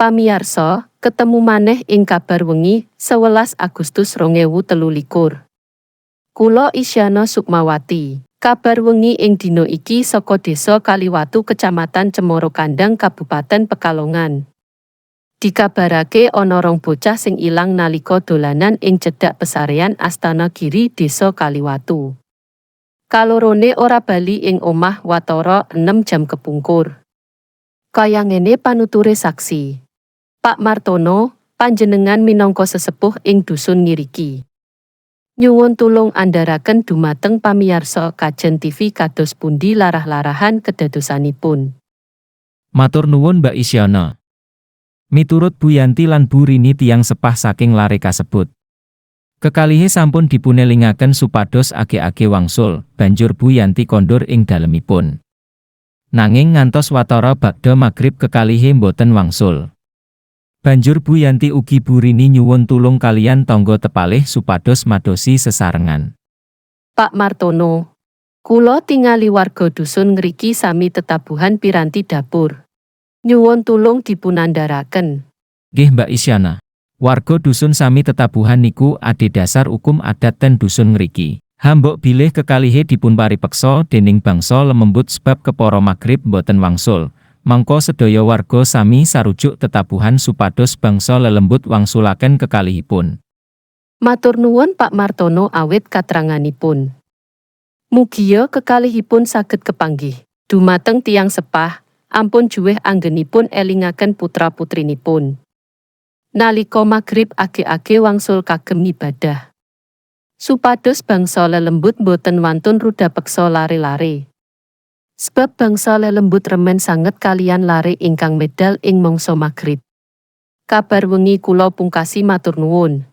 Pamiyarsa, ketemu maneh ing kabar wengi 11 Agustus 2023. Kula Isyana Sukmawati. Kabar wengi ing dina iki saka Desa Kaliwatu, Kecamatan Cemoro Kandang, Kabupaten Pekalongan. Dikabarake ana rong bocah sing ilang nalika dolanan ing cedhak pesarean Astana Giri, Desa Kaliwatu. Kalorone ora bali ing omah watara 6 jam kepungkur. Kaya ngene panuture saksi. Pak Martono, panjenengan minangka sesepuh ing dusun ngiriki. Nyuwun tulung andharaken dumateng pamiyarsa Kajen TV kados pundi larah-larahan kedadosanipun. Matur nuwun, Mbak Isyana. Miturut Bu Yanti lan Bu Rini, tiyang sepah saking lare kasebut. Kekalihe sampun dipunelingaken supados age-age wangsul, banjur Bu Yanti kondur ing dalemipun. Nanging ngantos watara bakda magrib kekalihe mboten wangsul. Banjur Bu Yanti ugi Bu Rini nyuwun tulung kaliyan tangga tepalih supados madosi sesarengan. Pak Martono, kula tingali warga dusun ngriki sami tetabuhan piranti dapur. Nyuwun tulung dipunandharaken. Nggih, Mbak Isyana. Warga dusun sami tetabuhan niku adhedhasar hukum adat ten dusun ngriki. Hambok bilih kekalihe dipunparipeksa dening bangsa lemembut sebab kepara magrib mboten wangsul. Mangka sedaya warga sami sarujuk tetabuhan supados bangsa lelembut wangsulaken kekalihipun. Matur nuwun, Pak Martono, awit katranganipun. Mugia kekalihipun saged kepanggih. Dumateng tiyang sepah, ampun juweh anggenipun elingaken putra-putrinipun. Nalika magrib age-age wangsul kagem ibadah. Supados bangsa lelembut boten wantun rudapeksa lare-lare. Sebab bangsa lelembut remen sanget kaliyan lare ingkang medal ing mangsa magrib. Kabar wengi kula pungkasi, matur nuwun.